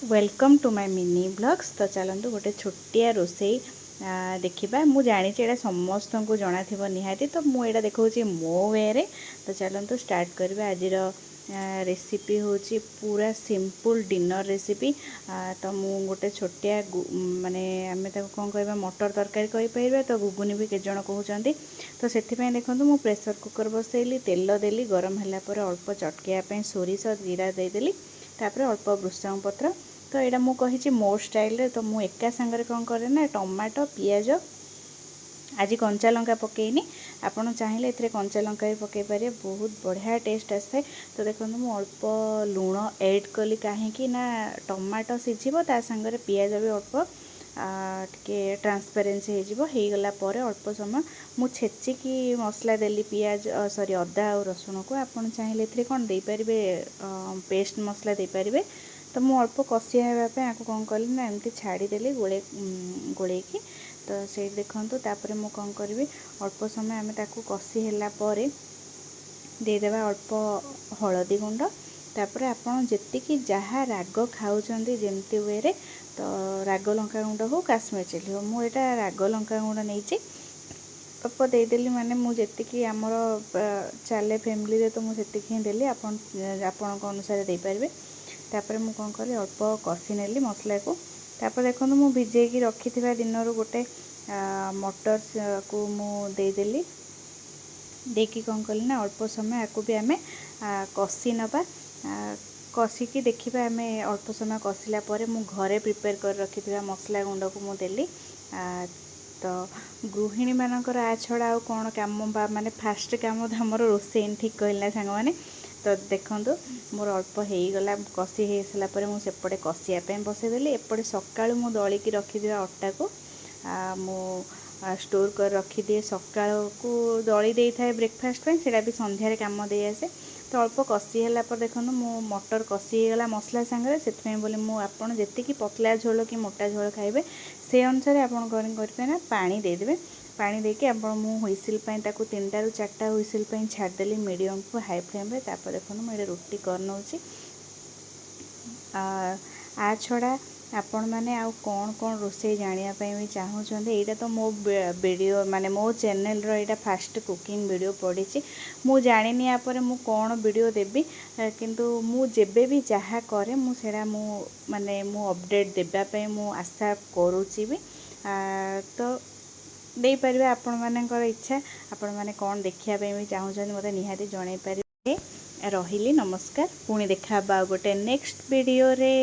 Welcome to my mini vlogs। ତ ଚାଲନ୍ତୁ, ଗୋଟେ ଛୋଟିଆ ରୋଷେଇ ଦେଖିବା। ମୁଁ ଜାଣିଛି ଏଇଟା ସମସ୍ତଙ୍କୁ ଜଣାଥିବ ନିହାତି, ତ ମୁଁ ଏଇଟା ଦେଖାଉଛି ମୋ ୱେରେ। ତ ଚାଲନ୍ତୁ ଷ୍ଟାର୍ଟ କରିବା। ଆଜିର ରେସିପି ହେଉଛି ପୁରା ସିମ୍ପଲ୍ ଡିନର୍ ରେସିପି। ତ ମୁଁ ଗୋଟେ ଛୋଟିଆ, ମାନେ ଆମେ ତାକୁ କ'ଣ କହିବା, ମଟର ତରକାରୀ କହିପାରିବା, ତ ଘୁଗୁନି ବି କେତେଜଣ କହୁଛନ୍ତି। ତ ସେଥିପାଇଁ ଦେଖନ୍ତୁ, ମୁଁ ପ୍ରେସର୍ କୁକର୍ ବସେଇଲି, ତେଲ ଦେଲି, ଗରମ ହେଲା ପରେ ଅଳ୍ପ ଚଟକେଇବା ପାଇଁ ସୋରିଷ ଜିରା ଦେଇଦେଲି, ତାପରେ ଅଳ୍ପ ଭୃଷଙ୍ଗ ପତ୍ର। ତ ଏଇଟା ମୁଁ କହିଛି ମୋ ଷ୍ଟାଇଲରେ। ତ ମୁଁ ଏକା ସାଙ୍ଗରେ କ'ଣ କରେ ନା, ଟମାଟୋ, ପିଆଜ, ଆଜି କଞ୍ଚା ଲଙ୍କା ପକେଇନି। ଆପଣ ଚାହିଁଲେ ଏଥିରେ କଞ୍ଚା ଲଙ୍କା ବି ପକାଇ ପାରିବେ, ବହୁତ ବଢ଼ିଆ ଟେଷ୍ଟ ଆସିଥାଏ। ତ ଦେଖନ୍ତୁ, ମୁଁ ଅଳ୍ପ ଲୁଣ ଏଡ଼୍ କଲି, କାହିଁକି ନା ଟମାଟୋ ସିଝିବ, ତା ସାଙ୍ଗରେ ପିଆଜ ବି ଅଳ୍ପ ଟିକେ ଟ୍ରାନ୍ସପାରେନ୍ସି ହେଇଯିବ। ହେଇଗଲା ପରେ ଅଳ୍ପ ସମୟ ମୁଁ ଛେଚିକି ମସଲା ଦେଲି, ପିଆଜ, ସରି, ଅଦା ଆଉ ରସୁଣକୁ। ଆପଣ ଚାହିଁଲେ ଏଥିରେ କ'ଣ ଦେଇପାରିବେ, ପେଷ୍ଟ ମସଲା ଦେଇପାରିବେ। ତ ମୁଁ ଅଳ୍ପ କଷିଆ ହେବା ପାଇଁ ଆକୁ କ'ଣ କଲି ନା, ଏମିତି ଛାଡ଼ିଦେଲି ଗୋଳେଇକି। ତ ସେଇଠି ଦେଖନ୍ତୁ, ତାପରେ ମୁଁ କ'ଣ କରିବି, ଅଳ୍ପ ସମୟ ଆମେ ତାକୁ କଷି ହେଲା ପରେ ଦେଇଦେବା ଅଳ୍ପ ହଳଦୀ ଗୁଣ୍ଡ। ତାପରେ ଆପଣ ଯେତିକି ଯାହା ରାଗ ଖାଉଛନ୍ତି ଯେମିତି ୱେରେ, ତ ରାଗ ଲଙ୍କା ଗୁଣ୍ଡ ହଉ, କାଶ୍ମୀର ଚିଲି ହଉ, ମୁଁ ଏଇଟା ରାଗ ଲଙ୍କା ଗୁଣ୍ଡ ନେଇଛି, ଅଳ୍ପ ଦେଇଦେଲି। ମାନେ ମୁଁ ଯେତିକି ଆମର ଚାଲେ ଫ୍ୟାମିଲିରେ, ତ ମୁଁ ସେତିକି ହିଁ ଦେଲି। ଆପଣ ଆପଣଙ୍କ ଅନୁସାରେ ଦେଇପାରିବେ। ତାପରେ ମୁଁ କ'ଣ କଲି, ଅଳ୍ପ କଷି ନେଲି ମସଲାକୁ। ତାପରେ ଦେଖନ୍ତୁ, ମୁଁ ଭିଜେଇକି ରଖିଥିବା ଦିନରୁ ଗୋଟେ ମଟରକୁ ମୁଁ ଦେଇଦେଲି। ଦେଇକି କ'ଣ କଲି ନା, ଅଳ୍ପ ସମୟ ଆକୁ ବି ଆମେ କଷି ନେବା। କଷିକି ଦେଖିବା ଆମେ। ଅଳ୍ପ ସମୟ କଷିଲା ପରେ ମୁଁ ଘରେ ପ୍ରିପେୟାର କରି ରଖିଥିବା ମସଲା ଗୁଣ୍ଡକୁ ମୁଁ ଦେଲି। ତ ଗୃହିଣୀମାନଙ୍କର ଆ ଛଡ଼ା ଆଉ କ'ଣ କାମ ବା ମାନେ ଫାଷ୍ଟ କାମ ତ ଆମର ରୋଷେଇ, ଠିକ୍ କହିଲେ ନା ସାଙ୍ଗମାନେ? ତ ଦେଖନ୍ତୁ, ମୋର ଅଳ୍ପ ହେଇଗଲା। କଷି ହେଇସାରିଲା ପରେ ମୁଁ ସେପଟେ କଷିବା ପାଇଁ ବସେଇଦେଲି। ଏପଟେ ସକାଳୁ ମୁଁ ଦଳିକି ରଖିଥିବା ଅଟାକୁ ମୁଁ ଷ୍ଟୋର୍ କରି ରଖିଦିଏ। ସକାଳକୁ ଦଳି ଦେଇଥାଏ ବ୍ରେକଫାଷ୍ଟ ପାଇଁ, ସେଇଟା ବି ସନ୍ଧ୍ୟାରେ କାମ ଦେଇ ଆସେ। ତ ଅଳ୍ପ କଷି ହେଲା ପରେ ଦେଖନ୍ତୁ, ମୁଁ ମଟର କଷି ହେଇଗଲା ମସଲା ସାଙ୍ଗରେ। ସେଥିପାଇଁ ବୋଲି ମୁଁ, ଆପଣ ଯେତିକି ପତଳା ଝୋଳ କି ମୋଟା ଝୋଳ ଖାଇବେ, ସେ ଅନୁସାରେ ଆପଣ କ'ଣ କରିବେ ନା, ପାଣି ଦେଇଦେବେ। ପାଣି ଦେଇକି ଆପଣ, ମୁଁ ହୁଇସିଲ୍ ପାଇଁ ତାକୁ ତିନିଟାରୁ ଚାରିଟା ହୁଇସିଲ୍ ପାଇଁ ଛାଡ଼ିଦେଲି ମିଡ଼ିୟମ୍ ଟୁ ହାଇ ଫ୍ଲେମ୍ରେ। ତାପରେ ଦେଖନ୍ତୁ, ମୁଁ ଏଇଟା ରୁଟି କରିନେଉଛି। ଆ ଛଡ଼ା ଆପଣମାନେ ଆଉ କ'ଣ କ'ଣ ରୋଷେଇ ଜାଣିବା ପାଇଁ ବି ଚାହୁଁଛନ୍ତି? ଏଇଟା ତ ମୋ ଭିଡ଼ିଓ, ମାନେ ମୋ ଚ୍ୟାନେଲ୍ର ଏଇଟା ଫାଷ୍ଟ କୁକିଂ ଭିଡ଼ିଓ ପଡ଼ିଛି। ମୁଁ ଜାଣିନି ୟା ପରେ ମୁଁ କ'ଣ ଭିଡ଼ିଓ ଦେବି, କିନ୍ତୁ ମୁଁ ଯେବେ ବି ଯାହା କରେ, ମୁଁ ସେଇଟା ମୁଁ ମାନେ ମୁଁ ଅପଡ଼େଟ୍ ଦେବା ପାଇଁ ମୁଁ ଆଶା କରୁଛି ବି। ତ ଦେଇପାରିବେ, ଆପଣମାନଙ୍କର ଇଚ୍ଛା। ଆପଣମାନେ କ'ଣ ଦେଖିବା ପାଇଁ ବି ଚାହୁଁଛନ୍ତି, ମୋତେ ନିହାତି ଜଣାଇ ପାରିବେ। ରହିଲି, ନମସ୍କାର। ପୁଣି ଦେଖା ହେବା ଆଉ ଗୋଟେ ନେକ୍ସଟ ଭିଡ଼ିଓରେ।